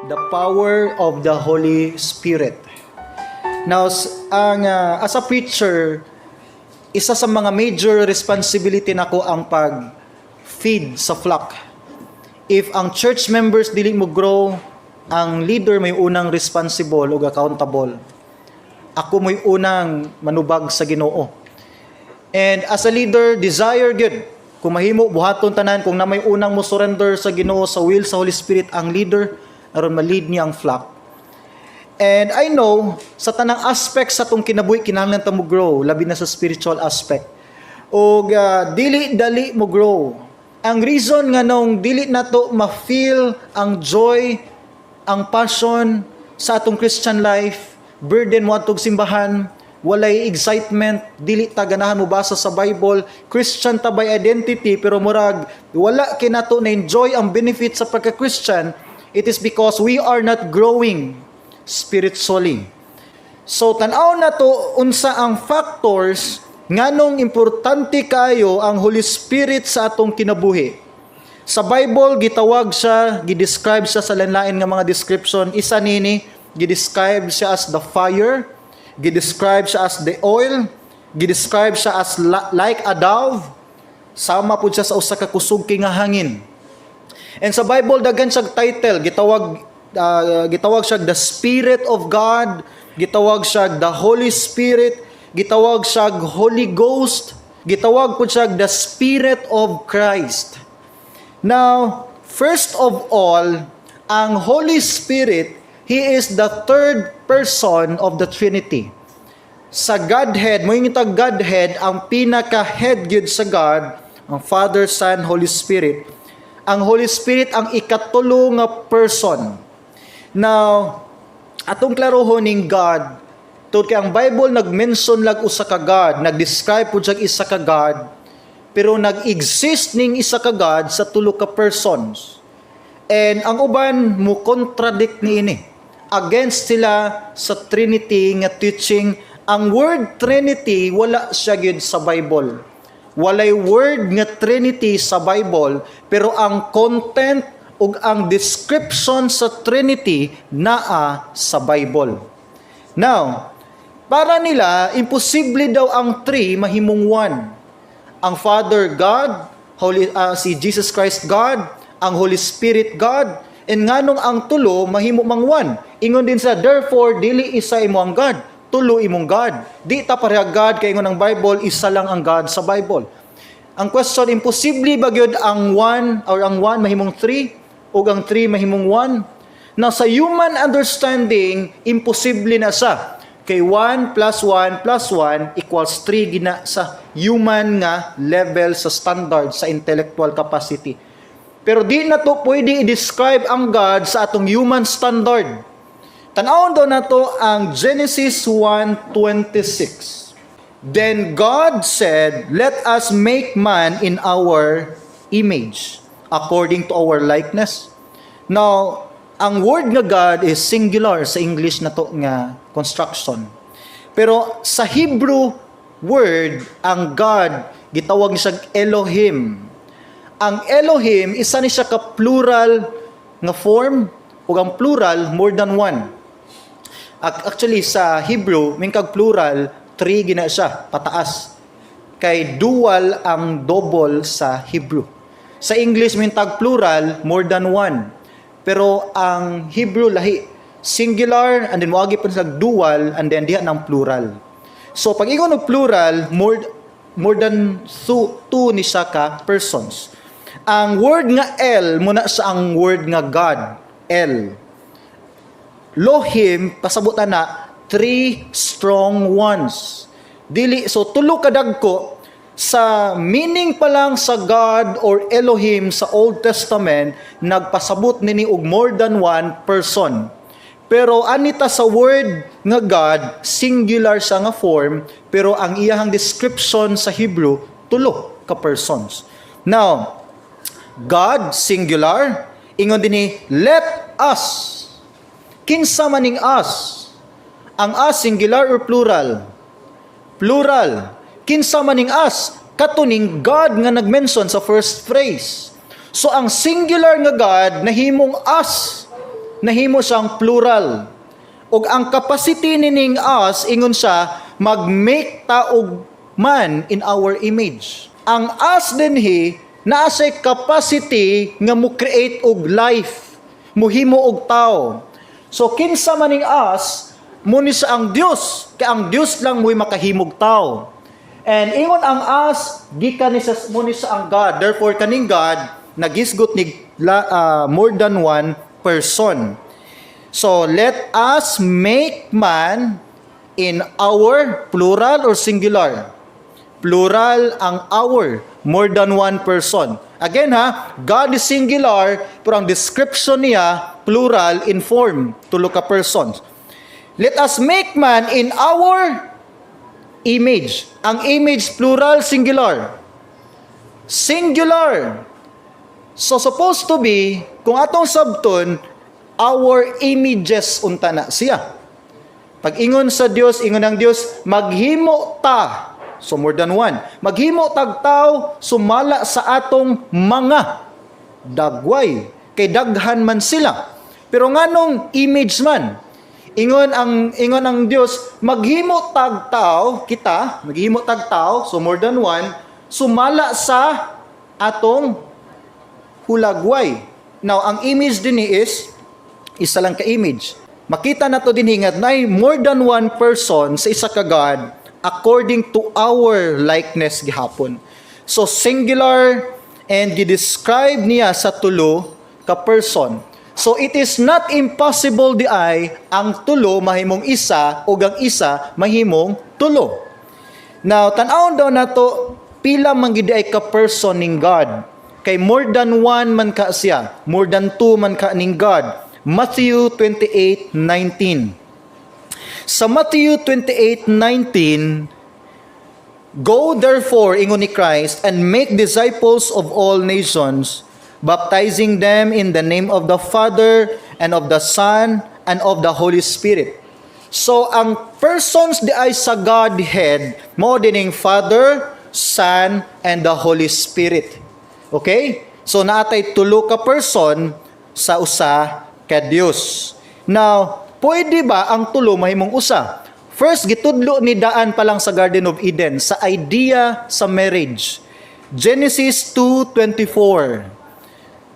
The power of the Holy Spirit. Now, ang as a preacher, isa sa mga major responsibility nako ang pag feed sa flock. If ang church members dili mo grow, ang leader may unang responsible ug accountable. Ako mo'y unang manubag sa Ginoo. And as a leader, desire gyud kung mahimo buhaton tanan kung na may unang mo surrender sa Ginoo, sa will sa Holy Spirit ang leader aron ma-lead niya ang flock. And I know sa tanang aspect sa atong kinabuhi kinahanglan ta mo grow, labi na sa spiritual aspect. Og dili dali mo grow. Ang reason nga nung dili nato ma-feel ang joy, ang passion sa atong Christian life, burden mo atong simbahan, walay excitement, dili ta ganahan mo basa sa Bible, Christian ta by identity pero murag wala kinato na enjoy ang benefit sa pagka-Christian, it is because we are not growing spiritually. So tan-aw na to unsa ang factors nganong importante kaayo ang Holy Spirit sa atong kinabuhi. Sa Bible gitawag siya, gi-describe siya sa lain-lain nga mga description. Isa nini, gi-describe siya as the fire, gi-describe siya as the oil, gi-describe siya as like a dove, sama pud siya sa usa ka kusog kay nga hangin. And sa Bible daghan siya title, gitawag siya the Spirit of God, gitawag siya the Holy Spirit, gitawag siya Holy Ghost, gitawag pud siya the Spirit of Christ. Now, first of all, ang Holy Spirit, He is the third person of the Trinity. Sa Godhead, mo yung Godhead, ang pinaka-head gyud sa God, ang Father, Son, Holy Spirit. Ang Holy Spirit ang ikatulo nga person. Now, atong klarohon ning God, tungod kay ang Bible nag-mention lag usa ka God, nag-describe pud siya isa ka God, pero nag-exist ning isa ka God sa tulo ka persons. And ang uban mo contradict niini. Against sila sa Trinity nga teaching. Ang word Trinity, wala siya gyud sa Bible. Walay word nga Trinity sa Bible, pero ang content ug ang description sa Trinity naa sa Bible. Now, para nila, imposible daw ang three mahimong one. Ang Father God, si Jesus Christ God, ang Holy Spirit God, and nganong ang tulo mahimo mang one? Ingon din sa therefore dili isa imo ang God, tulo imong God. Di ta pareha God kay ingon ang Bible, isa lang ang God sa Bible. Ang question, imposible ba gyud ang one or ang one mahimong three ug ang three mahimong one? Na sa human understanding, imposible na siya. Kay 1 plus 1 plus 1 equals 3 gina sa human nga level, sa standard sa intellectual capacity. Pero di na to pwede i-describe ang God sa atong human standard. Tan-awon daw nato ang Genesis 1:26. Then God said, "Let us make man in our image, according to our likeness." Now, ang word nga God is singular sa English na to nga construction. Pero sa Hebrew word, ang God gitawag siya Elohim. Ang Elohim, isa ni siya ka plural nga form ug ang plural more than one. Actually sa Hebrew, mingkag plural, three gina siya pataas. Kay dual ang double sa Hebrew. Sa English mintag plural, more than one. Pero ang Hebrew lahi, singular and then moagi pa sa dual and then diha ng plural. So pag ingon og plural, more than two ni siya ka persons. Ang word nga El muna sa ang word nga God, El. Lohim pasabutan na three strong ones. Dili so tulo ka dagko. Sa meaning pa lang sa God or Elohim sa Old Testament, nagpasabot nini og more than one person. Pero anita sa word nga God, singular siya nga form, pero ang iyahang description sa Hebrew, tulo ka persons. Now, God singular, ingon dinhi, "Let us." Kinsa maning us? Ang us, singular or plural? Plural. Kinsa maning us? Katuning God nga nag-mention sa first phrase. So ang singular nga God nahimong us. Nahimo siyang plural. Ug ang capacity nining us, ingon siya, mag-make ta og man in our image. Ang us dinhi naa siya capacity nga mo create og life, muhimo og tao. So kinsa maning us, mo ni siya ang Dios, kay ang Dios lang mo'y makahimog tao. And ingon ang us, gikan ni sa mo ni siya ang God. Therefore, kaning God nagisgot ni more than one person. So let us make man in our, plural or singular? Plural ang our, more than one person. Again ha, God is singular, pero ang description niya plural in form, tulo ka persons. Let us make man in our image. Ang image, plural, singular? Singular. So supposed to be, kung atong sabton, our images unta na siya. Pag ingon sa Dios, ingon ang Dios, maghimo ta. So more than one. Maghimo tag tao sumala sa atong mga dagway. Kay daghan man sila. Pero nganong image man? Ingon ang Dios, maghimo tag tao kita, maghimo tag tao, so more than one, sumala sa atong hulagway. Now, ang image dinhi is isa lang ka image. Makita nato dinhi nga nay more than one person sa isa ka God according to our likeness gihapon. So singular and gi-describe niya sa tulo ka person. So it is not impossible diay ang tulo mahimong isa o ang isa mahimong tulo. Now, tan-awon daw nato pila man gid ay ka person ning God. Kay more than one man ka siya, more than two man ka ning God. Matthew 28:19. Sa Matthew 28:19, "Go therefore," ingon ni Christ, "and make disciples of all nations, baptizing them in the name of the Father and of the Son and of the Holy Spirit." So ang persons diay sa Godhead mao dining Father, Son, and the Holy Spirit. Okay? So naatay tulo ka person sa usa ka Dios. Now, pwede ba ang tulo mahimong usa? First, gitudlo ni daan pa lang sa Garden of Eden sa idea sa marriage. Genesis 2:24.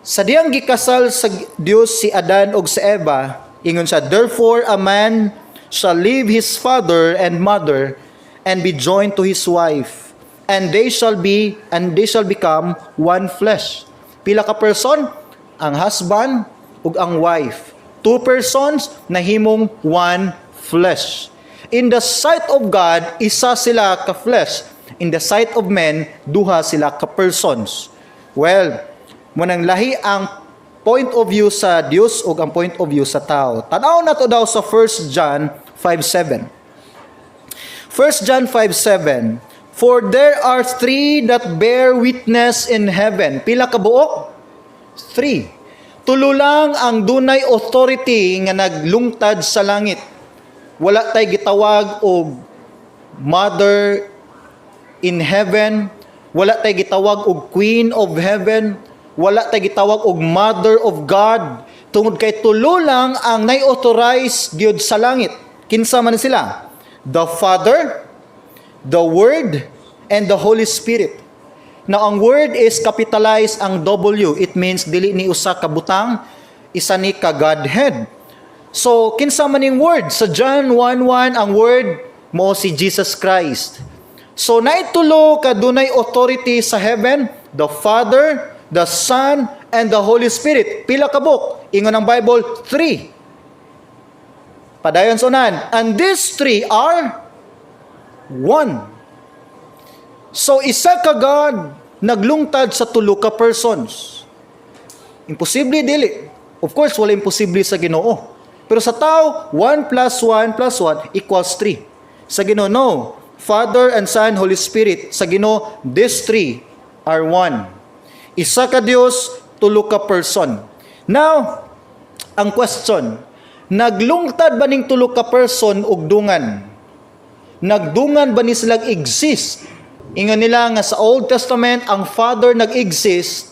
Sa diyang gikasal sa Dios si Adan ug si Eva, ingon siya, "Therefore a man shall leave his father and mother and be joined to his wife, and they shall become one flesh." Pila ka person? Ang husband ug ang wife. Two persons nahimong one flesh. In the sight of God, isa sila ka flesh. In the sight of men, duha sila ka persons. Well, munang lahi ang point of view sa Dios ug ang point of view sa tao. Tanaw na to daw sa 1 John 5:7. 1 John 5:7. "For there are three that bear witness in heaven." Pila ka buok? Three. Tulo lang ang dunay authority nga naglungtad sa langit. Wala tay gitawag og mother in heaven, wala tay gitawag og queen of heaven, wala tay gitawag og mother of God, tungod kay tulo lang ang nay-authorize gyud sa langit. Kinsa man sila? The Father, the Word, and the Holy Spirit. Now, ang Word is capitalized ang W. It means dili ni usa ka butang, isa ni ka Godhead. So, kinsa man ning Word? Sa John 1:1, ang Word mo si Jesus Christ. So, naitulo ka dunay authority sa heaven, the Father, the Son, and the Holy Spirit. Pila ka buok? Ingon ang Bible, three. Padayon sa unahan. "And these three are one." So, isa ka God naglungtad sa tulo ka persons. Imposible, dili? Of course, wala imposible sa Ginoo. Pero sa tao, 1 plus 1 plus 1 equals 3. Sa Ginoo, no. Father and Son, Holy Spirit. Sa Ginoo, these three are one. Isa ka Dios, tulo ka person. Now, ang question, naglungtad ba ning tulo ka person og dungan? Nagdungan ba ni sila exist? Ingon nila nga sa Old Testament ang Father nag-exist,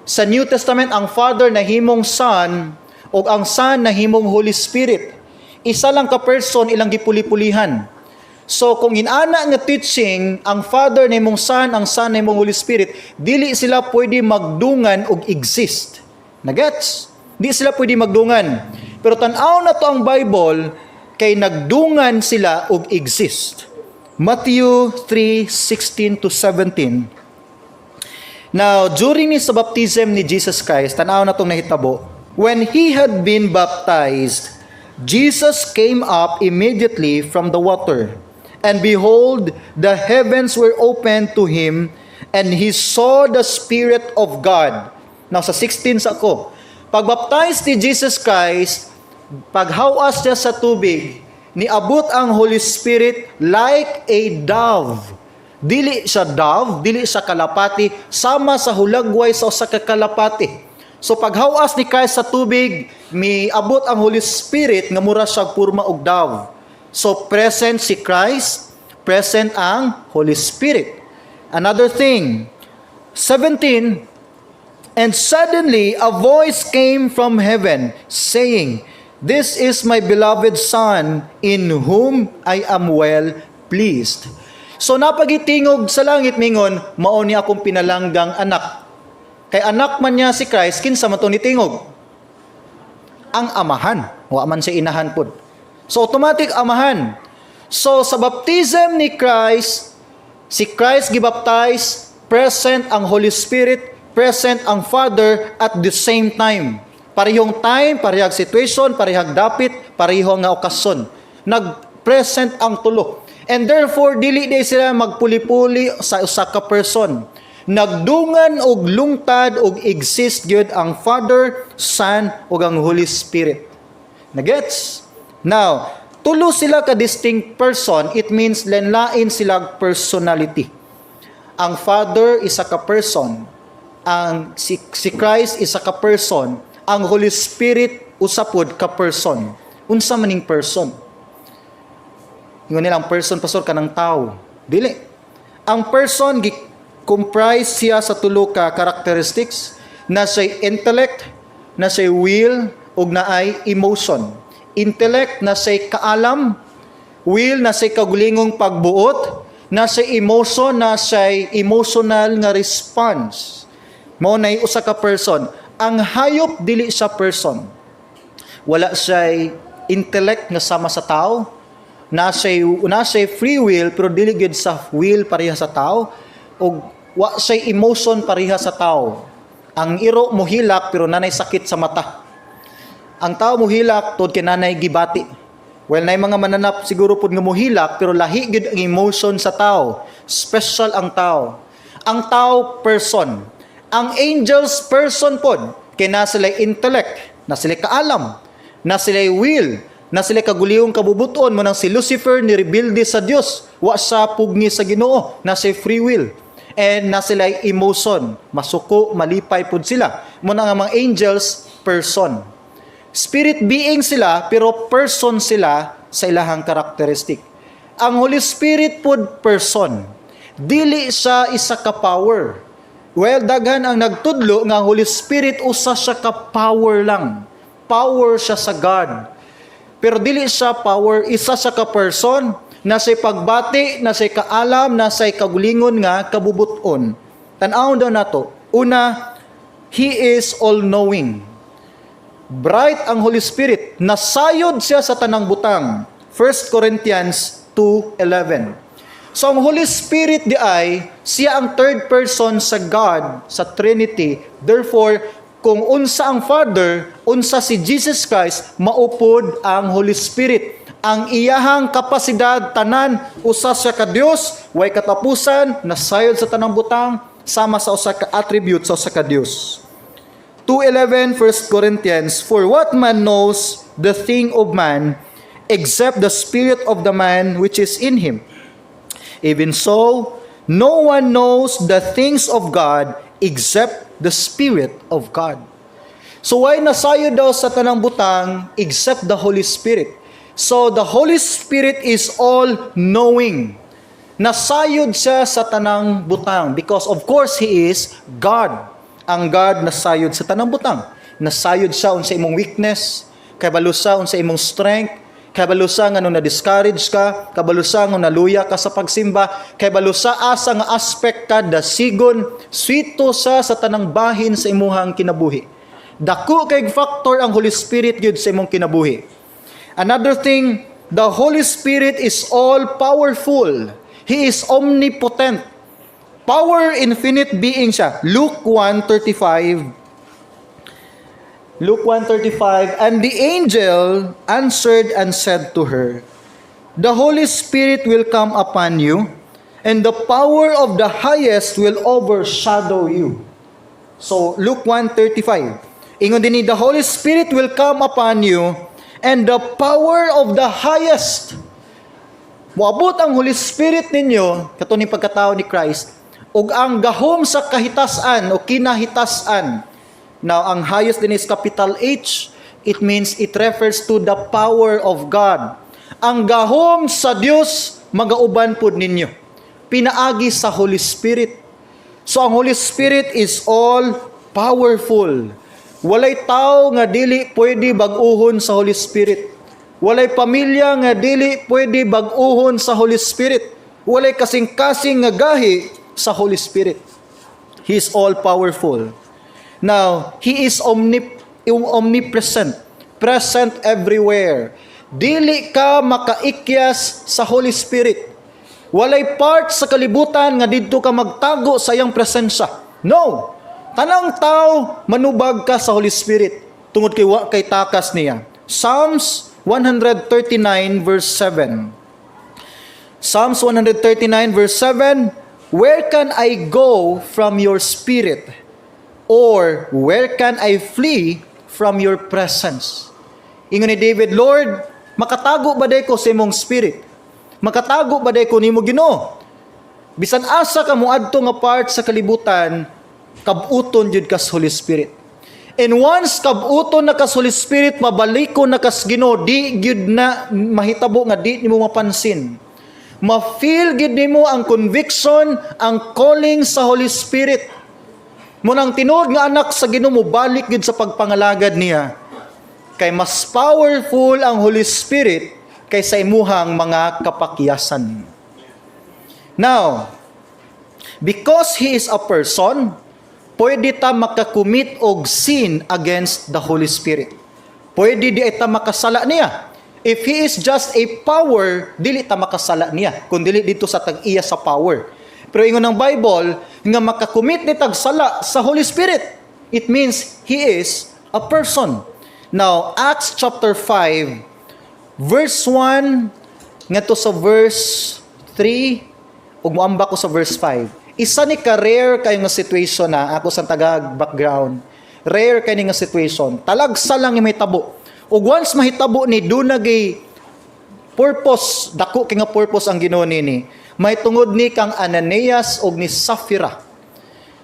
sa New Testament ang Father nahimong Son, Ug ang Son nahimong Holy Spirit. Isa lang ka person ilang gipuli-pulihan. So kung inana nga teaching, ang Father nahimong Son, ang Son nahimong Holy Spirit, dili sila pwede magdungan og exist. Nagets? Di sila pwede magdungan. Pero tan-aw nato ang Bible kay nagdungan sila og exist. Matthew 3:16 to 17. Now, during ni sa baptism ni Jesus Christ, tan-aw natong nahitabo. When he had been baptized, Jesus came up immediately from the water. And behold, the heavens were opened to him, and he saw the Spirit of God. Now, sa 16 sa ako, pagbaptize ni Jesus Christ, paghawas niya sa tubig, niabot ang Holy Spirit like a dove. Dili siya dove, dili siya kalapati, sama sa hulagway sa usa ka kalapati. So paghawas ni Christ sa tubig, miabot ang Holy Spirit nga mura siya porma og dove. So present si Christ, present ang Holy Spirit. Another thing, 17. And suddenly a voice came from heaven saying, "This is my beloved Son, in whom I am well pleased." So naa pa gyuy tingog sa langit mingon, "Mao ni akong pinalanggang anak." Kay anak man niya si Christ, kinsa man to ni tingog? Ang Amahan. Wa man siya inahan pud. So automatic Amahan. So sa baptism ni Christ, si Christ gibaptize, present ang Holy Spirit, present ang Father at the same time. Parehong time, parehag situation, parehag dapit, pareho nga okasyon. Nag-present ang tulo. And therefore, dili di sila magpuli-puli sa usa ka person. Nagdungan og lungtad og exist gyud ang Father, Son ug ang Holy Spirit. Nagets? Now, tulo sila ka distinct person, it means lain sila personality. Ang Father isa ka person, ang si Christ isa ka person, ang Holy Spirit usa pod ka person. Unsa maning person? Ingon nila ang person, pastor, kanang tao. Dili. Ang person gi comprise siya sa tulo ka characteristics na say intellect, na say will, ug naay emotion. Intellect na say kaalam, will na say kagulingong pagbuot, na say emotion na say emotional nga response. Mao nay usa ka person. Ang hayop dili siya person. Wala siya'y intellect nga sama sa tao, naa siya'y free will pero dili gyud sa will pareha sa tao, ug wa siya'y emotion pareha sa tao. Ang iro mohilak pero nanay sakit sa mata. Ang tao mohilak tuod kay nanay gibati. Well, nay mga mananap siguro pud nga mohilak pero lahi gyud ang emotion sa tao. Special ang tao. Ang tao person. Ang angels person pod kay na sila intellect, na sila kaalam, na sila will, na sila kaguliyong kabubuton mo nang si Lucifer ni rebelde sa Dios, wa sa pugni sa Ginoo, na say free will. And na sila emotion, masuko, malipay pud sila. Mo na nga mga angels person. Spirit being sila pero person sila sa ilahang characteristic. Ang Holy Spirit pod person. Dili siya isa ka power. Well, daghan ang nagtudlo nga ang Holy Spirit usa siya ka power lang. Power siya sa God. Pero dili siya power, isa siya ka person na say pagbati, na say kaalam, na say kagulingon nga kabubuton. Tan-awon daw nato. Una, He is all-knowing. Bright ang Holy Spirit. Nasayod siya sa tanang butang. 1 Corinthians 2:11. So ang Holy Spirit di ay siya ang third person sa God, sa Trinity. Therefore, kung unsa ang Father, unsa si Jesus Christ, maupod ang Holy Spirit. Ang iyahang kapasidad tanan usa siya ka Dios, way katapusan, nasayod sa tanang butang, sama sa usa ka attribute sa usa ka Dios. 2:11 1 Corinthians. For what man knows the thing of man except the spirit of the man which is in him? Even so, no one knows the things of God except the Spirit of God. So why nasayod daw sa tanang butang except the Holy Spirit? So the Holy Spirit is all knowing. Nasayod siya sa tanang butang because of course He is God. Ang God nasayod sa tanang butang. Nasayod siya unsa imong weakness, kabalo siya unsa imong strength, kabalo siya nganong na-discourage ka, kabalo siya nga naluya ka sa pagsimba, kabalo sa asa nga aspect ka dasigon, swito sa sa tanang bahin sa imuhang kinabuhi. Dako kay factor ang Holy Spirit gyud sa imong kinabuhi. Another thing, the Holy Spirit is all powerful. He is omnipotent. Power infinite being siya. Luke 1:35. Luke 1:35, "And the angel answered and said to her, 'The Holy Spirit will come upon you, and the power of the Highest will overshadow you.'" So Luke 1:35. Ingon din ni, the Holy Spirit will come upon you, and the power of the Highest. Moabot ang Holy Spirit ninyo, kato ni pagkatao ni Christ, ug ang gahom sa kahitasan o kinahitasan. Now, ang Highest din is capital H. It means it refers to the power of God. Ang gahom sa Dios magauban pud ninyo. Pinaagi sa Holy Spirit. So ang Holy Spirit is all powerful. Walay tao nga dili pwede bag-uhon sa Holy Spirit. Walay pamilya nga dili pwede bag-uhon sa Holy Spirit. Walay kasing-kasing nga gahi sa Holy Spirit. He is all powerful. Now, He is omnipresent, present everywhere. Dili ka makaikyas sa Holy Spirit. Walay part sa kalibutan nga didto ka magtago sa iyang presensya. No. Tanang tao manubag ka sa Holy Spirit tungod kay wa kay takas niya. Psalms 139 verse 7. Psalms 139 verse 7, "Where can I go from your spirit? Or where can I flee from your presence?" Ingon ni David, "Lord, makatago ba day ko sa imong spirit? Makatago ba day ko nimo, Ginoo?" Bisan asa ka moadto nga part sa kalibutan, kabuton jud kas Holy Spirit. And once kabuton na kas Holy Spirit, mabaliko na kas Ginoo, di gyud na mahitabo nga di nimo mapansin. Ma-feel gyud nimo ang conviction, ang calling sa Holy Spirit. Mao nang tinuod nga anak sa Ginoo mo balik gyud sa pagpangalagad niya. Kay mas powerful ang Holy Spirit kaysa imuhang mga kapakyasan. Now, because He is a person, pwede ta makakommit og sin against the Holy Spirit. Pwede di ta makasala niya. If He is just a power, dili ta makasala niya. Kung dili dito sa tag-iya sa power. Pero ingon ng Bible, nga makakommit ni tag sala sa Holy Spirit. It means He is a person. Now, Acts chapter 5, verse 1, ngadto sa verse 3, ug moambak ko sa verse 5. Isa ni ka rare kayo nga situation na ako sa tagag background. Rare kay ni nga situation. Talagsa lang yung mahitabo. Ug once mahitabo ni, duna gay purpose, dako kay nga purpose ang Ginoo nini. May tungod ni kang Ananias og ni Sapphira.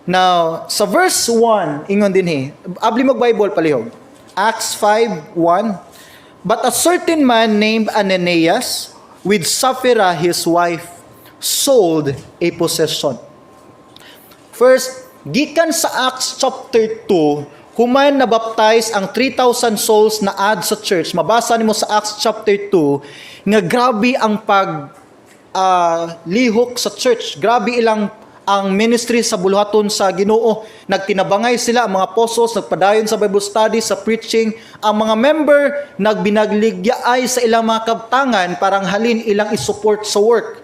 Now, sa verse 1, ingon din he, abli mag Bible palihog. Acts 5:1. "But a certain man named Ananias, with Sapphira his wife, sold a possession." First, gikan sa Acts chapter 2, human na baptize ang 3,000 souls na add sa church. Mabasa nimo sa Acts chapter 2 nga grabe ang pag lihok sa church. Grabe ilang ang ministry sa buluhaton sa Ginoo. Nagtinabangay sila ang mga apostles, nagpadayon sa Bible study, sa preaching. Ang mga member nagbinagligyaay sa ilang mga kabtangan parang halin ilang isupport sa work.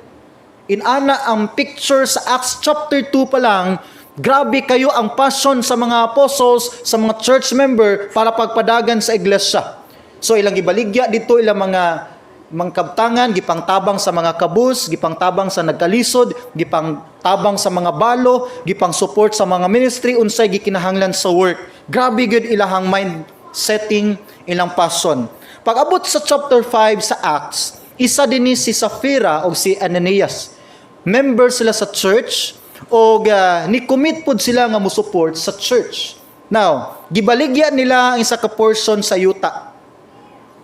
Inana ang picture sa Acts chapter 2 pa lang, grabe kayo ang passion sa mga apostles, sa mga church member para pagpadagan sa iglesia. So ilang gibaligya dito ilang mga kabtangan, gipangtabang sa mga kabus, gipangtabang sa nagkalisod, gipangtabang sa mga balo, gipang support sa mga ministry, unsay gikinahanglan sa work. Grabe gud ilahang mind setting, ilang passion. Pag-abot sa chapter 5 sa Acts, isa din ni si Sapphira o si Ananias. Member sila sa church o ni-commit pod sila nga mo-support sa church. Now, gibaligya nila ang isa ka portion sa yuta.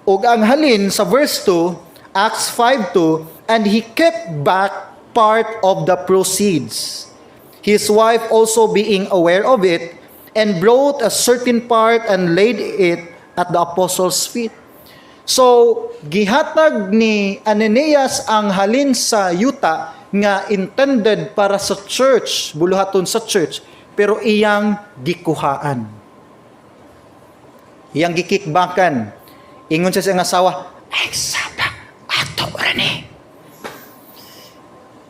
Ug ang halin sa verse 2, Acts 5:2, "And he kept back part of the proceeds. His wife also being aware of it, and brought a certain part and laid it at the apostles' feet. So, gihatag ni Ananias ang halin sa yuta nga intended para sa church, buluhaton sa church, pero iyang gikuhaan. Iyang gikickbackan. Ingon siya sa iyang asawa, "Ay, saba, ato ra ni."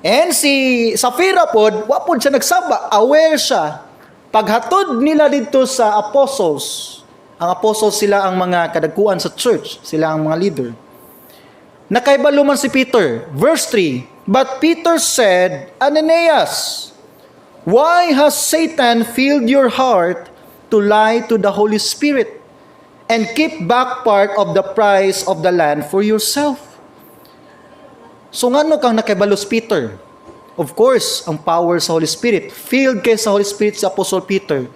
And si Safira pod, wa pod siya nagsaba, aware siya. Paghatod nila dito sa apostles, ang apostles, sila ang mga kadagkuan sa church, sila ang mga leader. Nakaibalo man si Peter. Verse 3, "But Peter said, 'Ananias, why has Satan filled your heart to lie to the Holy Spirit and keep back part of the price of the land for yourself?'" So ngano kang nakaibalo si Peter? Of course, ang power sa Holy Spirit. Filled kay sa Holy Spirit si Apostle Peter.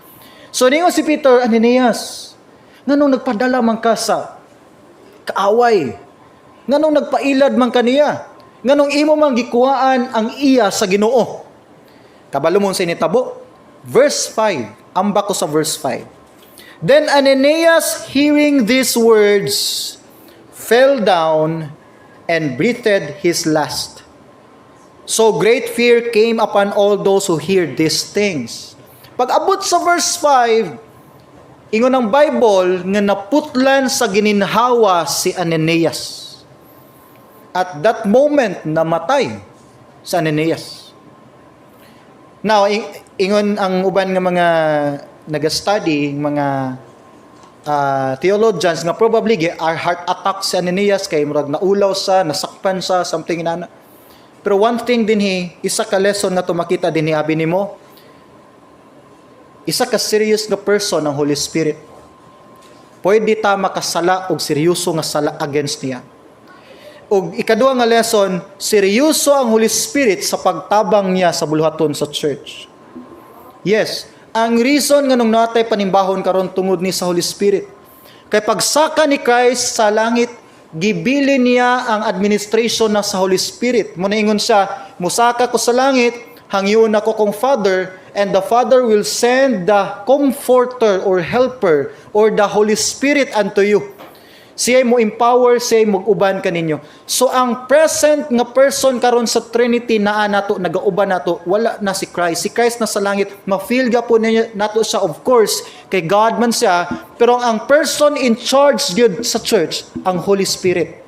So ningon si Peter, "Ananias, nganong nagpadala man ka sa kaaway? Nganong nagpailad man kaniya? Nganong imo man gikuhaan ang iya sa Ginoo?" Kabalo mo sa nitabo? Verse 5. Ambak ko sa verse 5. "Then Ananias, hearing these words, fell down and breathed his last. So great fear came upon all those who hear these things." Pag abot sa verse 5, ingon ang Bible nga naputlan sa gininhawa si Ananias. At that moment, namatay si Ananias. Now, ingon ang uban nga mga naga-study, mga theologians nga probably gi heart attack si Ananias kay murag naulaw sa, nasakpan sa, something inana. Pero one thing din hi, isa ka lesson nga tumakita din ni abi nimo, isa ka serious nga person ang Holy Spirit. Pwede ta makasala og seryoso nga sala against niya. Og ikaduha nga lesson, seryoso ang Holy Spirit sa pagtabang niya sa buluhaton sa church. Yes, ang reason nga nung natay panimbahon karon tungod ni sa Holy Spirit. Kay pagsaka ni Christ sa langit, gibilin niya ang administration na sa Holy Spirit. Muna ingon siya, "Musaka ko sa langit, hangyoon ako kong Father, and the Father will send the Comforter or Helper or the Holy Spirit unto you. Siya mo empower, siya mag-uban kaninyo." So ang present nga person karon sa Trinity naa nato, nagauban nato, wala na si Christ. Si Christ na sa langit, ma-feel po niya nato siya, of course, kay God man siya, pero ang person in charge gyud sa church ang Holy Spirit.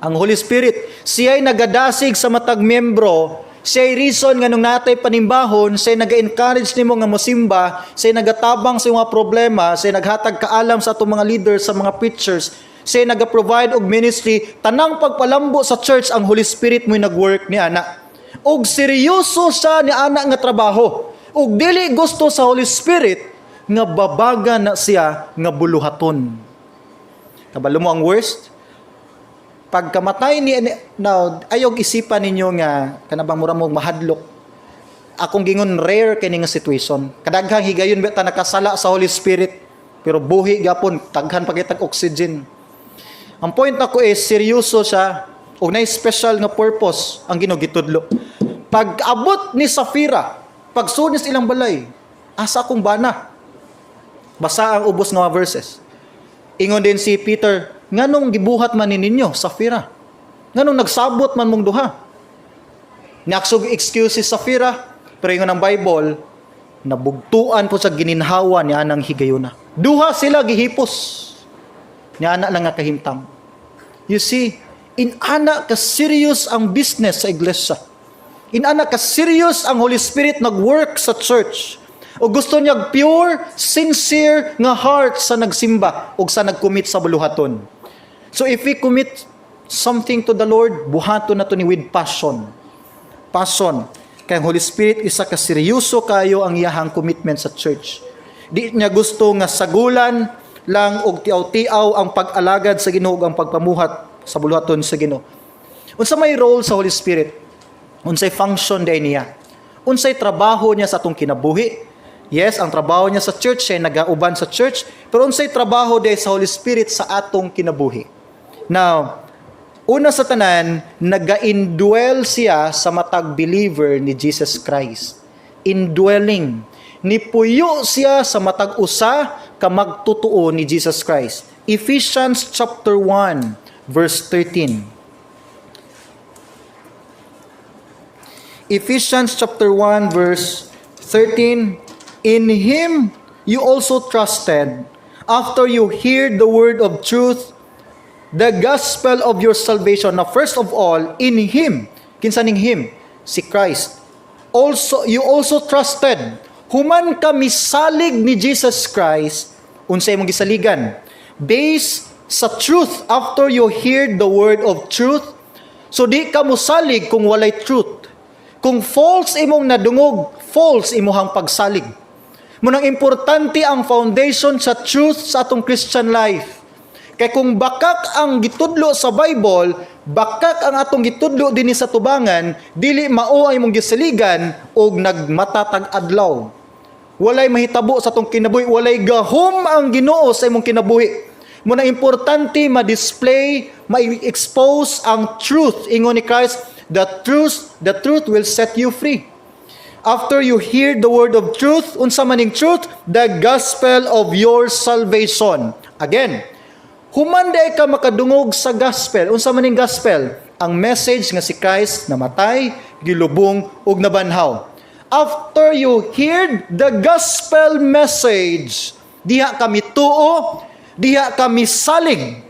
Ang Holy Spirit, siya'y nagadasig sa matag miyembro, siya'y reason nga nung natay panimbahon, siya'y naga-encourage nimo nga mosimba, siya'y nagatabang sa mga problema, siya'y naghatag kaalam sa atong mga leaders, sa mga preachers, siya'y naga-provide og ministry, tanang pagpalambo sa church, ang Holy Spirit mo'y nag-work ni ana. Og seryoso siya ni ana nga trabaho. Og dili gusto sa Holy Spirit nga babaga na siya nga buluhaton. Kabalo mo ang worst? Pagkamatay ni, now, ayog isipan ninyo nga kanabang mura mo mahadlok. Akong gingon, rare kini nga situation. Kadaghang higayon ba ta nakasala sa Holy Spirit, pero buhi gapon, taghan pa kitag oxygen. Ang point ako is seryoso siya og nay special nga purpose ang Ginoo gitudlo. Pag abot ni Safira, pagsulod sa ilang balay, "Asa akong bana?" Basa ang ubos nga mga verses. Ingon din si Peter, "Nganong gibuhat man ni ninyo, Safira? Nganong nagsabot man mong duha?" Niaksog excuse si Safira, pero ingon ang Bible, nabugtuan po sa gininhawa ni anang higayuna. Duha sila gihipos. Ni ana lang nga kahimtang. You see, inana ka serious ang business sa iglesia. Inana ka serious ang Holy Spirit nag-work sa church. O gusto niya pure, sincere nga heart sa nagsimba o sa nag-commit sa buluhaton. So if we commit something to the Lord, buhaton na to ni with passion. Passion. Kay ang Holy Spirit, isa ka seryoso kayo ang iyahang commitment sa church. Di niya gusto nga sagulan lang og tiaw-tiaw ang pag-alagad sa Ginoo ug ang pagpamuhat sa buluhaton sa Ginoo. Unsa may role sa Holy Spirit? Unsay function day niya? Unsay trabaho niya sa atong kinabuhi? Yes, ang trabaho niya sa church, siya nagauban sa church, pero unsay trabaho day sa Holy Spirit sa atong kinabuhi? Now, una sa tanan, naga-indwell siya sa matag believer ni Jesus Christ. Indwelling. Nipuyo siya sa matag usa ka magtutuo ni Jesus Christ. Ephesians chapter 1 verse 13. Ephesians chapter 1 verse 13. In Him you also trusted after you heard the word of truth, the gospel of your salvation. Now, first of all, in Him. Kinsa ning Him? Si Christ. Also, you also trusted. Human ka misalig ni Jesus Christ, unsa imong gisaligan? Based sa truth, after you hear the word of truth. So di ka mosalig kung walay truth. Kung false imong nadungog, false imuhang pagsalig. Munang importante ang foundation sa truth sa atong Christian life. Kay kung bakak ang gitudlo sa Bible, bakak ang atong gitudlo dinhi sa tubangan, dili mao ang imong gisaligan og nagmatatag adlaw. Walay mahitabo sa atong kinabuhi, walay gahom ang Ginoo sa imong kinabuhi. Muna importante ma-display, ma-expose ang truth. Ingon ni Christ, the truth will set you free. After you hear the word of truth, unsa maning truth? The gospel of your salvation. Again, human diay ka makadungog sa gospel. Unsa maning gospel? Ang message nga si Christ namatay, gilubong ug nabanhaw. After you hear the gospel message, diha ka mituo, diha ka misalig,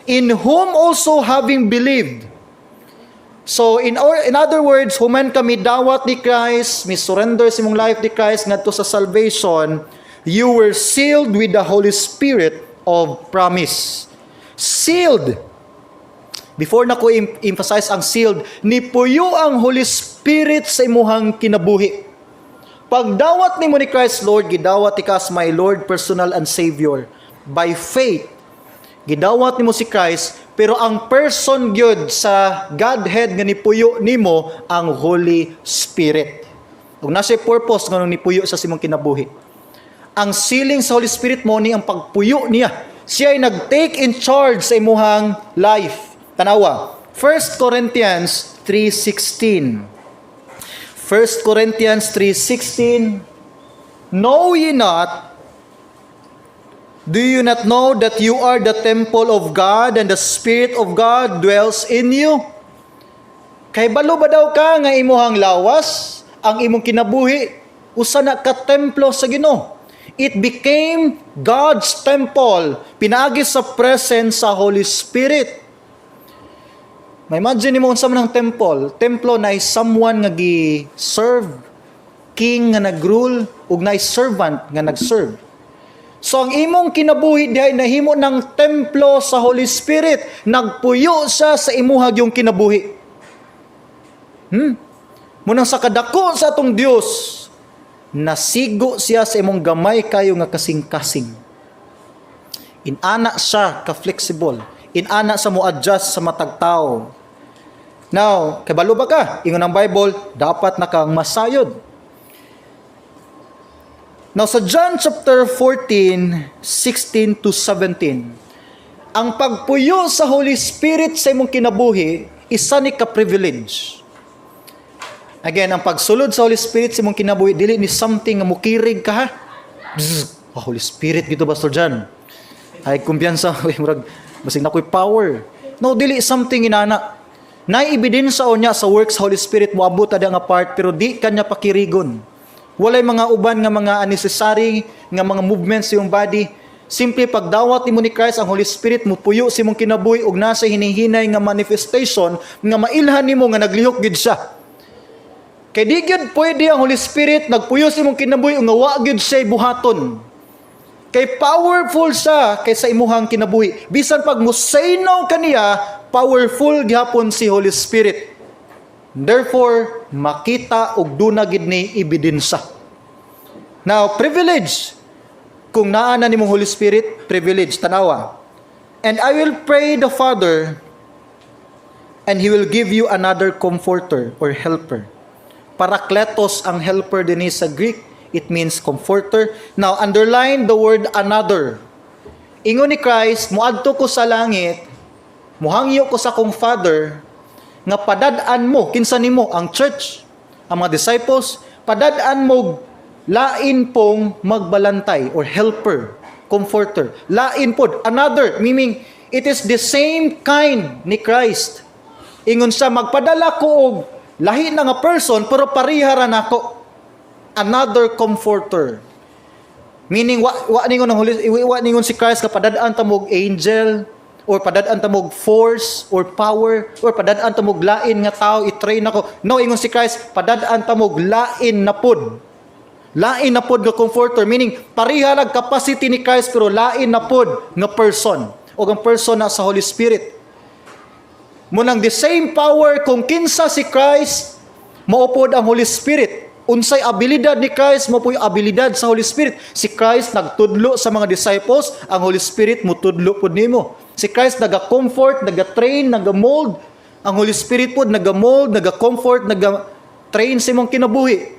in whom also having believed. So in other words, human ka midawat ni Christ, mi surrender sa imong life ni Christ ngadto sa salvation, you were sealed with the Holy Spirit of promise. Sealed. Before na ko emphasize ang sealed, nipuyo ang Holy Spirit sa imuhang kinabuhi. Pagdawat nimo ni Christ, "Lord, gidawat ka as my Lord, personal and Savior." By faith, gidawat nimo si Christ, pero ang person gyud sa Godhead nga nipuyo nimo ang Holy Spirit. Ug nasa purpose nganong nipuyo sa imong kinabuhi. Ang sealing sa Holy Spirit mo ni ang pagpuyo niya. Siya ay nag-take in charge sa imuhang life. Tanawa. 1 Corinthians 3:16. 1 Corinthians 3:16. Know ye not? Do you not know that you are the temple of God and the Spirit of God dwells in you? Kay balo ba daw ka nga imuhang lawas, ang imong kinabuhi, usa na ka templo sa Ginoo? It became God's temple pinaagi sa presence sa Holy Spirit. Ma-imagine nimo unsa man ang temple. Templo na is someone nga gi-serve, king nga nag-rule, ug naay servant nga nag-serve. So ang imong kinabuhi dihay nahimo ng templo sa Holy Spirit. Nagpuyo siya sa imuha yung kinabuhi. Munang sa kadako sa atong Dios, nasigo siya sa imong gamay kayo nga kasing-kasing. Inana siya ka flexible. Inana sa mo adjust sa matag tao. Now, kabalo ba ka? Ingon ang Bible, dapat na kang masayod. Now, sa John chapter 14, 16 to 17, ang pagpuyo sa Holy Spirit sa imong kinabuhi, isa ni ka privilege. Again, ang pagsulod sa Holy Spirit sa imong kinabuhi, dili ni something nga mukirig ka ha. Bzz, oh, Holy Spirit gito, Pastor John. Ay, kumpiyansa, uy, murag, basig na ko'y power. No, dili something inana. Nay ebidensya niya sa works Holy Spirit, moabot ada nga part, pero di kanya pakirigon. Walay mga uban nga mga unnecessary nga mga movements sa iyong body. Simple pagdawat nimo ni Christ, ang Holy Spirit mupuyo sa imong kinabuhi ug nasa hinihinay nga manifestation nga mailhan nimo nga naglihok gid siya. Kay di gyud pwede ang Holy Spirit nagpuyo sa imong kinabuhi ug nga wa gyud siya buhaton. Kay powerful siya kaysa imuhang kinabuhi. Bisan pag mo say no kaniya, powerful gihapon si Holy Spirit. Therefore, makita og duna gid ni ebidensya. Now, privilege. Kung naa na nimong Holy Spirit, privilege, tanawa. "And I will pray the Father, and He will give you another comforter or helper." Parakletos ang helper din sa Greek. It means comforter. Now, underline the word "another." Ingon ni Christ, "Muadto ko sa langit, muhangyo ko sa akong Father, nga padad-an mo," kinsa nimo? Ang church, ang mga disciples, "padad-an mo Lain pong magbalantay or helper, comforter. Lain pod, another, meaning it is the same kind ni Christ. Ingon siya, magpadala ko og lahi na nga person, pero pareha ra nako. Another comforter. Meaning wa ningon ang Holy, wa ningon si Christ ka padad-an ta mo og angel or padad-an ta mo og force or power or padad-an ta mo og lain nga tao, i-train ako. No, ingon si Christ, padad-an ta mo og lain na pod. Lain na pod nga comforter, meaning pareha lang capacity ni Christ pero lain na pod nga person. O ang person na sa Holy Spirit. Munang the same power, kung kinsa si Christ, mao pod ang Holy Spirit. Unsay abilidad ni Christ, mao po'y abilidad sa Holy Spirit. Si Christ nagtudlo sa mga disciples, ang Holy Spirit mutudlo pud nimo. Si Christ naga-comfort, naga-train, naga-mold. Ang Holy Spirit pod naga-mold, naga-comfort, naga-train sa imong kinabuhi.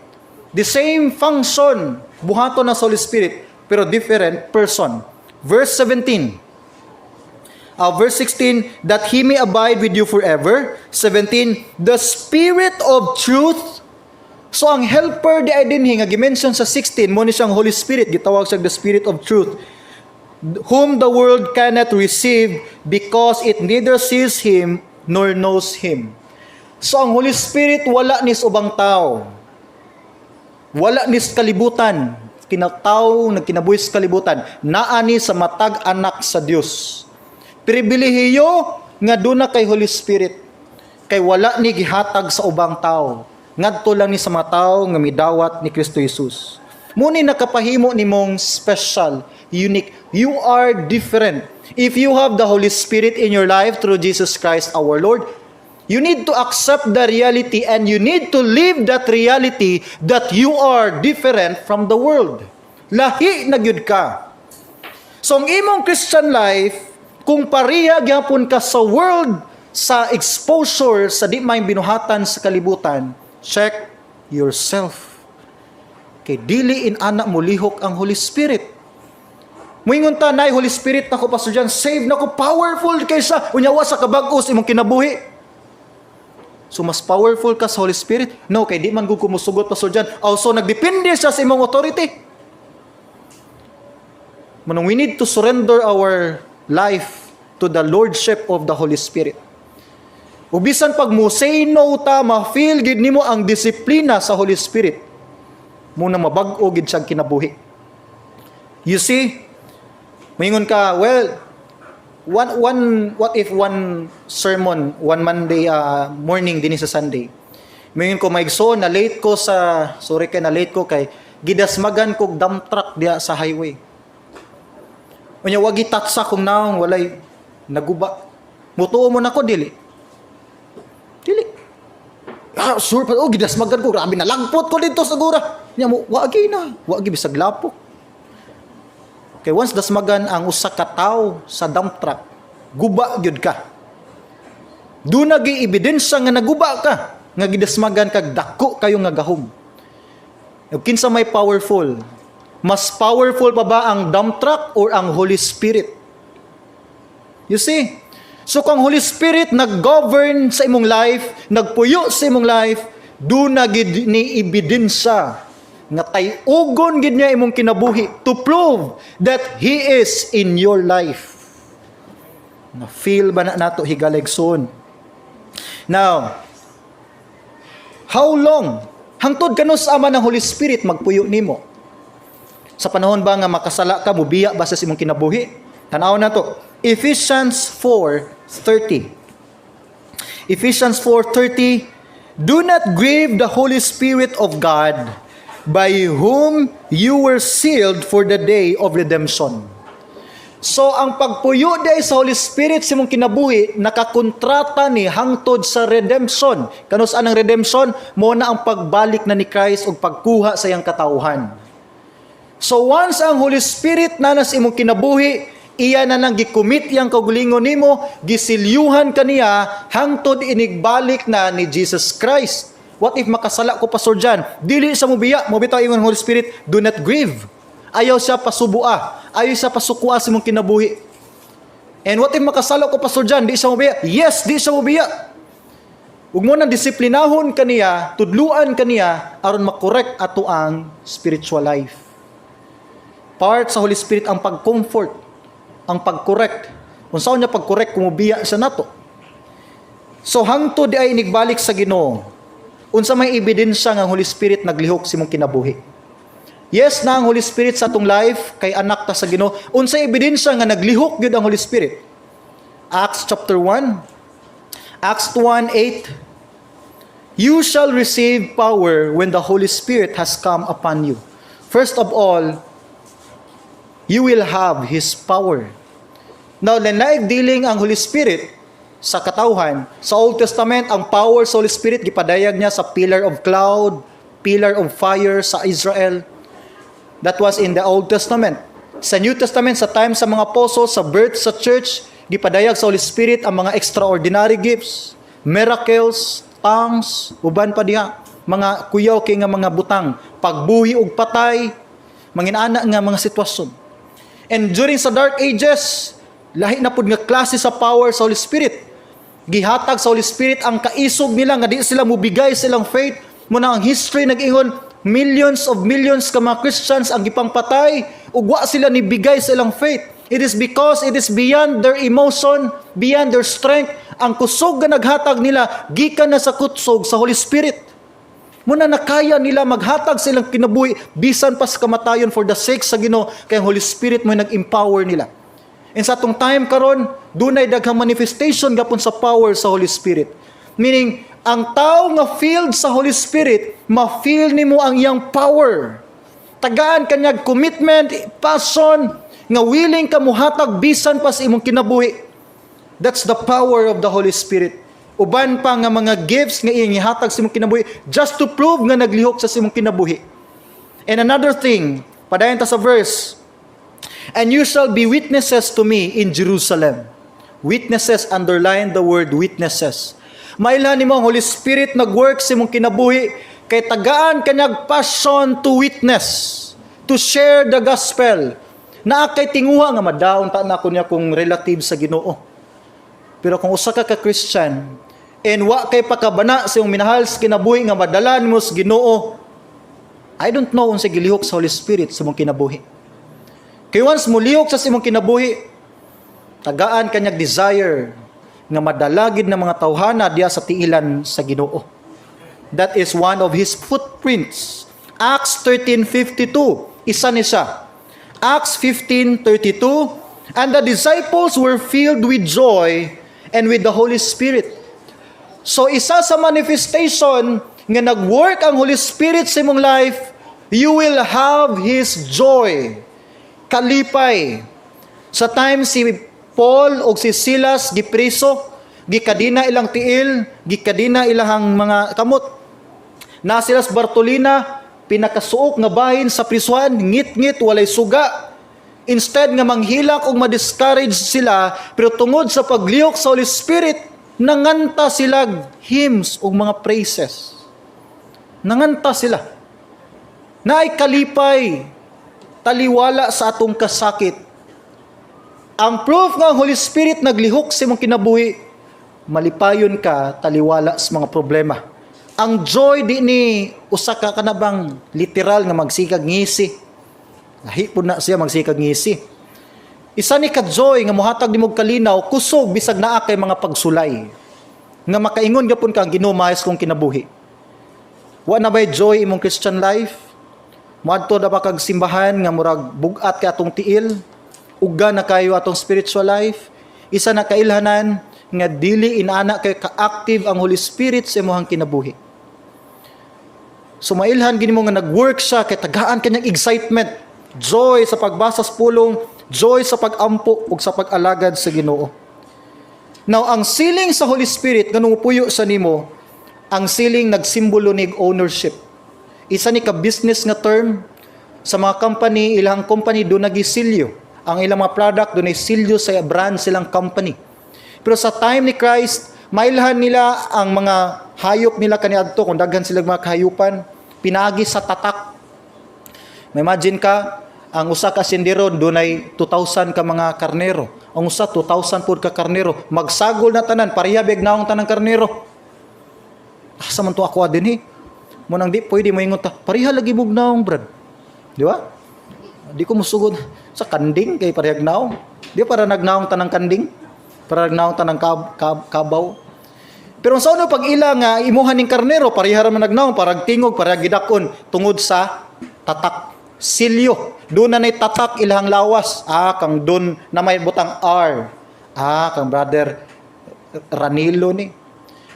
The same function buhaton na sa Holy Spirit, pero different person. Verse 17. Verse 16, that He may abide with you forever. 17, the Spirit of truth. So ang helper di ay dinhi nga gimension sa 16, mao ni siyang Holy Spirit, gitawag siya the Spirit of truth, whom the world cannot receive because it neither sees Him nor knows Him. So ang Holy Spirit, wala ni sa ubang tao. Wala ni sa kalibutan. Kinataw, nagkinabuhi sa kalibutan. Naa ni sa matag anak sa Dios. Pribilehiyo nga duna kay Holy Spirit. Kay wala ni gihatag sa ubang tao. Ngadto lang ni sa mga tao nga midawat ni Kristo Jesus. Mao ni nakapahimo nimong special, unique. You are different. If you have the Holy Spirit in your life through Jesus Christ our Lord, you need to accept the reality and you need to live that reality that you are different from the world. Lahi na gyud ka. So ang imong Christian life, kung pareha gyapon ka sa world, sa exposure sa di may binuhatan sa kalibutan, check yourself. Kay dili in ana molihok ang Holy Spirit. Muingon ta, "Nay Holy Spirit nako, Pastor John, save nako, powerful kaysa." Unya wa sa kabag-os imong kinabuhi. So mas powerful ka sa Holy Spirit? No, kay di man gud ko musugot, Pastor John. Also, nagdepende siya sa imong authority. Manong we need to surrender our life to the Lordship of the Holy Spirit. Ug bisan pag mo say no ta, ma-feel gid nimo ang disiplina sa Holy Spirit. Muna mabag-o gid siyang kinabuhi. You see, moingon ka, well, one, what if one sermon, one Monday morning din sa Sunday. Moingon ko, maigsoon, na late ko sa, sorry kay na late ko kay gidasmagan kog dump truck diya sa highway. Unya wagi tatsa kong naong, walay naguba. Mutuo mo nako, dili? Dili. Ah, sure pa, oh, gidasmagan ko, grabe na lagpot ko dito sa gura. Nya mo, wagi na, wagi bisag lapok. Kay once dasmagan ang usa ka tawo sa dump truck, guba gyud ka. Duna gyud ebidensya nga naguba ka, nga gidasmagan kag dako kayo nga gahom. Ug kinsa may powerful? Mas powerful pa ba ang dump truck or ang Holy Spirit? You see? So kung Holy Spirit nag-govern sa imong life, nagpuyo sa imong life, duna gid ni ebidensya nga tay-ugon gid niya imong kinabuhi to prove that He is in your life. Na feel ba na nato, higala igsoon? Now, how long? Hangtod kanus-a man ang Holy Spirit magpuyo nimo? Sa panahon ba nga makasala ka, mubiya ba sa imong kinabuhi? Tanaw na to. Ephesians 4:30. Ephesians 4:30. "Do not grieve the Holy Spirit of God, by whom you were sealed for the day of redemption." So ang pagpuyo diay sa Holy Spirit sa imong kinabuhi, nakakontrata ni hangtod sa redemption. Kanus-a ang redemption? Mao na ang pagbalik na ni Christ ug pagkuha sa iyang katawhan. So once ang Holy Spirit na nas imong kinabuhi, iya na nang gicommit iyang kaugalingon nimo, gisilyuhan kaniya hangtod inigbalik na ni Jesus Christ. What if makasala ko, Pastor John? Dili sa mubiya, mo bitaw ingon Holy Spirit, do not grieve. Ayaw siya pasubua, ayaw siya pasukua sa imong kinabuhi. And what if makasala ko, Pastor John? Di siya mubiya? Yes, di siya mubiya. Ug mao nang disiplinahon kaniya, tudluan kaniya aron makorek ato ang spiritual life. Part sa Holy Spirit ang pag-comfort, ang pag-correct. Unsaon niya pag-correct kung mubiya siya nato? So hangtod diay inigbalik sa Ginoo, unsa may ebidensya nga ang Holy Spirit naglihok sa imong kinabuhi? Yes na ang Holy Spirit sa atong life kay anak ta sa Ginoo. Unsa ebidensya nga naglihok gyud ang Holy Spirit? Acts chapter 1. Acts 1:8. "You shall receive power when the Holy Spirit has come upon you." First of all, you will have His power. Now, laing dealing ang Holy Spirit sa katawhan. Sa Old Testament, ang power sa Holy Spirit, gipadayag niya sa pillar of cloud, pillar of fire sa Israel. That was in the Old Testament. Sa New Testament, sa time sa mga apostles, sa birth sa church, gipadayag sa Holy Spirit ang mga extraordinary gifts, miracles, tongues, uban pa diha, mga kuyaw kay nga mga butang, pagbuhi og patay, mga nga mga sitwasyon. And during sa Dark Ages, lahi na pud nga klase sa power sa Holy Spirit. Gihatag sa Holy Spirit ang kaisog nila nga di sila mubigay sa ilang faith. Mao na ang history nag-ingon, millions of millions ka mga Christians ang gipangpatay ug wa sila nibigay sa ilang faith. It is because it is beyond their emotion, beyond their strength. Ang kusog nga naghatag nila gikan na sa kutsog sa Holy Spirit. Mao na nakaya nila maghatag sa ilang kinabuhi bisan pa sa kamatayon for the sake sa Ginoo kay ang Holy Spirit mo nag-empower nila. And sa atong time karon, dunay daghang manifestation gapon sa power sa Holy Spirit. Meaning, ang tao nga filled sa Holy Spirit, ma-feel nimo ang iyang power. Tagaan kanyag commitment, passion, nga willing ka muhatag bisan pa sa imong kinabuhi. That's the power of the Holy Spirit. Uban pa nga mga gifts nga iyang ihatag sa imong kinabuhi just to prove nga naglihok sa imong kinabuhi. And another thing, padayon ta sa verse, "And you shall be witnesses to me in Jerusalem." Witnesses, underline the word "witnesses." Mailhan nimo ang Holy Spirit nag-work sa imong kinabuhi kay tagaan kanyag passion to witness, to share the gospel. Naa kay tinguha nga madaon ta na ko niya kung relative sa Ginoo. Pero kung usa ka ka Christian and wa kay pakabana sa imong minahal sa kinabuhi nga madala nimo sa Ginoo, I don't know unsa gilihok sa Holy Spirit sa imong kinabuhi. Kay once mulihok sa imong kinabuhi, tagaan kanyag desire nga madala gid ng mga tawhana diya sa tiilan sa Ginoo. That is one of his footprints. Acts 13:52, isa ni siya. Acts 15:32, "And the disciples were filled with joy and with the Holy Spirit." So isa sa manifestation nga nag-work ang Holy Spirit sa imong life, you will have His joy. Kalipay. Sa time si Paul o si Silas gipriso, gikadina ilang tiil, gikadina ilahang mga kamot. Na sila sa Bartolina, pinakasuok nga bahin sa prisuhan, ngit-ngit, walay suga. Instead nga manghilak o ma-discourage sila, pero tungod sa paglihok sa Holy Spirit, nanganta sila hymns o mga praises. Nanganta sila. Naay kalipay, taliwala sa atong kasakit. Ang proof nga ang Holy Spirit naglihok sa imong kinabuhi, malipayon ka taliwala sa mga problema. Ang joy di ni usa ka kanabang literal nga magsikag ngisi. Lahi pud na siya magsikag ngisi. Isa ni ka joy nga mohatag nimo og kalinaw, kusog bisag naa kay mga pagsulay. Nga makaingon gapon ka, ang Ginoo maayos kong kinabuhi. Wa na bay joy imong Christian life? Moadto na ba kag simbahan nga murag bug-at kay atong tiil? Uga na kayo atong spiritual life? Isa na kailhanan nga dili inana kay ka-active ang Holy Spirit sa imong kinabuhi. So mailhan gini mo nga nag-work siya kay tagaan kanyang excitement, joy sa pagbasa sa pulong, joy sa pag-ampo ug sa pag-alagad sa Ginoo. Now, ang sealing sa Holy Spirit nga puyo sa nimo, ang sealing nagsimbolo nig ownership. Isa ni ka business nga term sa mga company, ilang company do nagisilyo. Ang ilang mga product do silyo sa brand silang company. Pero sa time ni Christ, mailhan nila ang mga hayop nila kaniadto kung daghan sila mga kahayupan, pinaagi sa tatak. May imagine ka, ang usa ka sindero dunay 2,000 ka mga karnero. Ang usa 2,000 pud ka karnero. Magsagol na tanan, pareha big naong tanang karnero. Asa man to ako din eh. Mao nang di pwede mo ingon ta, "Pareha lagi mog naong, brad." Di ba? Di ko musugod sa kanding kay parehag naong. Di para nagnaong tanang kanding? Para nagnaong tanang kabaw. Pero sa ano pag ila nga imuha ning karnero, pareha ra man nagnaong, parag tingog, parag gidakon tungod sa tatak silyo. Doon na nay tatak ilahang lawas. Ah, kang doon na may butang R. Ah, kang Brother Ranilo ni.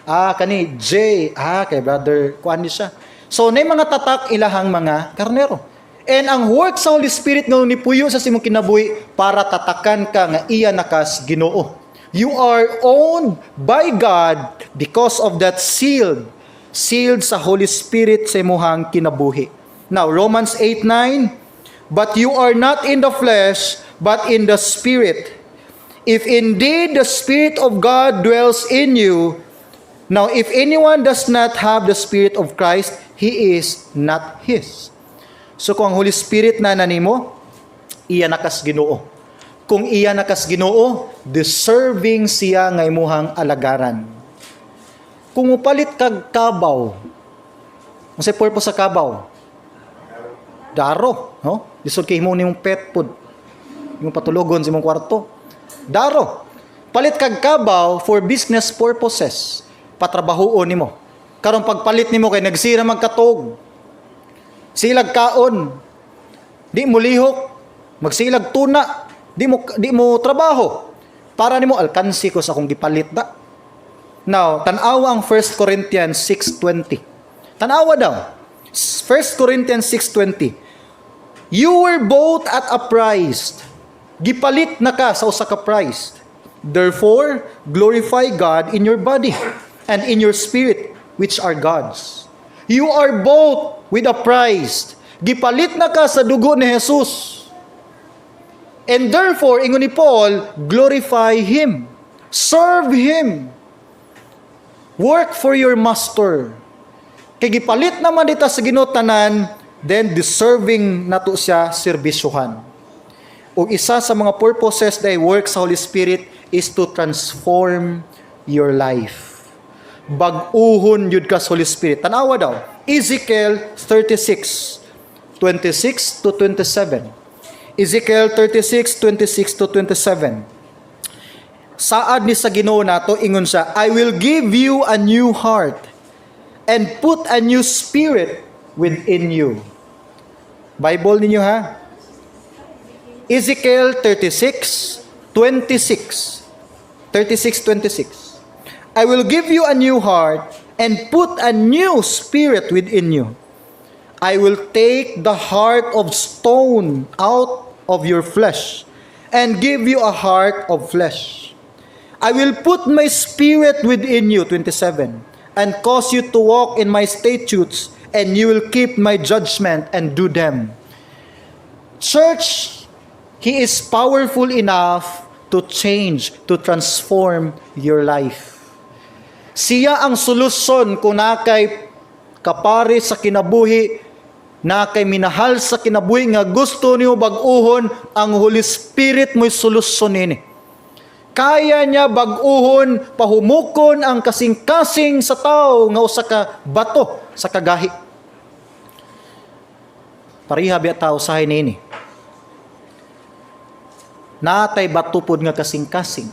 Ah, kani J. Ah, kay Brother kuan ni siya. So, nay mga tatak ilahang mga karnero. And ang work sa Holy Spirit nga nipuyo sa imong kinabuhi para tatakan ka nga iya nakas Ginoo. You are owned by God because of that sealed. Sealed sa Holy Spirit sa imuhang kinabuhi. Now, Romans 8:9, "But you are not in the flesh, but in the Spirit, if indeed the Spirit of God dwells in you. Now, if anyone does not have the Spirit of Christ, he is not his." So kung ang Holy Spirit na nanimo, iya nakas Ginoo. Kung iya nakas Ginoo, deserving siya nga imuhang alagaran. Kung mupalit kag kabaw, unsay purpose sa kabaw? Daro, no? Lisod kay himo nimong pet pod. Imong patulogon sa imong kwarto. Daro. Palit kag kabaw for business purposes. Patrabahoon nimo. Karon pagpalit nimo kay nagsira magkatog. Silag kaon. Di mo lihok, magsilag tuna, di mo trabaho. Para nimo alkansi ko sa akong gipalit da. Now, tan-awa ang 1 Corinthians 6:20. Tan-awa daw. 1 Corinthians 6:20. "You were bought at a price." Gipalit na ka sa usa ka price. "Therefore, glorify God in your body and in your spirit, which are God's." You are bought with a price. Gipalit na ka sa dugo ni Jesus. And therefore, ingon ni Paul, glorify Him. Serve Him. Work for your master. Kay gipalit naman dita sa Ginoo tanan, then deserving nato siya serbisyuhan. Ug isa sa mga purposes that work sa Holy Spirit is to transform your life. Bag-uhon yun ka sa Holy Spirit. Tanawa daw. Ezekiel 36, 26 to 27. Ezekiel 36, 26 to 27. Saad ni sa Ginoo nato, ingon siya, "I will give you a new heart and put a new spirit within you." Bible ninyo ha? Ezekiel 36, 26. 36, 26. "I will give you a new heart and put a new spirit within you. I will take the heart of stone out of your flesh and give you a heart of flesh. I will put my spirit within you," 27, "and cause you to walk in my statutes, and you will keep my judgment and do them." Church, He is powerful enough to change, to transform your life. Siya ang solusyon kung naa kay kapari sa kinabuhi, naa kay minahal sa kinabuhi nga gusto niyo bag-uhon, ang Holy Spirit mo'y solusyon nini. Kaya niya bag-uhon, pahumukon ang kasing-kasing sa tao nga usa ka bato sa kagahi. Pareha biya tao usahay nini. Naa tay bato pod nga kasing-kasing.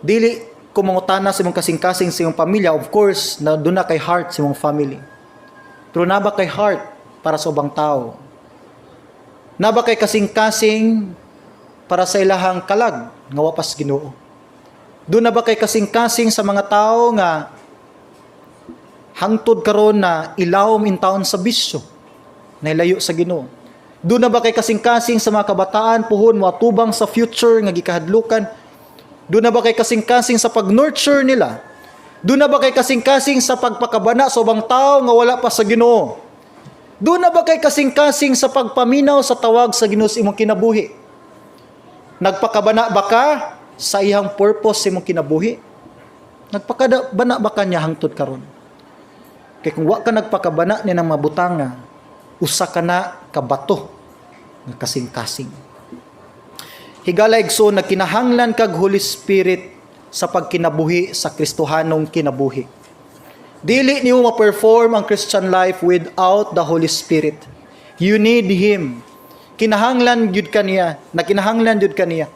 Dili kung mangutana sa imong kasing-kasing sa imong pamilya, of course, na duna kay heart sa imong family. Pero naa ba kay heart para sa ubang tao? Naa ba kay kasing-kasing para sa ilahang kalag nga wa pas Ginoo? Duna ba kay kasing-kasing sa mga tao nga hangtod karon na ilawom in taon sa bisyo, na ilayo sa Ginoo? Duna ba kay kasing-kasing sa mga kabataan puhon mo atubang sa future nga gikahadlukan? Duna ba kay kasing-kasing sa pag-nurture nila? Duna ba kay kasing-kasing sa pagpakabana sa ubang tao nga wala pa sa Ginoo? Duna ba kay kasing-kasing sa pagpaminaw sa tawag sa Ginoo sa imong kinabuhi? Nagpakabana ba ka sa iyang purpose sa imong kinabuhi? Nagpakabana ba ka niya hangtod karon? Kay kung wa ka nagpakabana ni ng mabutanga, usa ka na kabato nga kasing-kasing. Higala igsoon, nagkinahanglan kag Holy Spirit sa pagkinabuhi sa Kristohanong kinabuhi. Dili nimo ma-perform ang Christian life without the Holy Spirit. You need Him. Kinahanglan gyud ka niya, nakinahanglan gyud ka niya.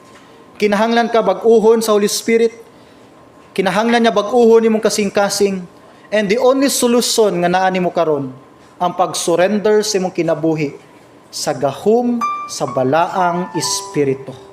Kinahanglan ka bag-uhon sa Holy Spirit. Kinahanglan niya bag-uhon imong kasing-kasing. And the only solution nga naa nimo karon ang pag-surrender sa imong kinabuhi sa gahom sa Balaang Espiritu.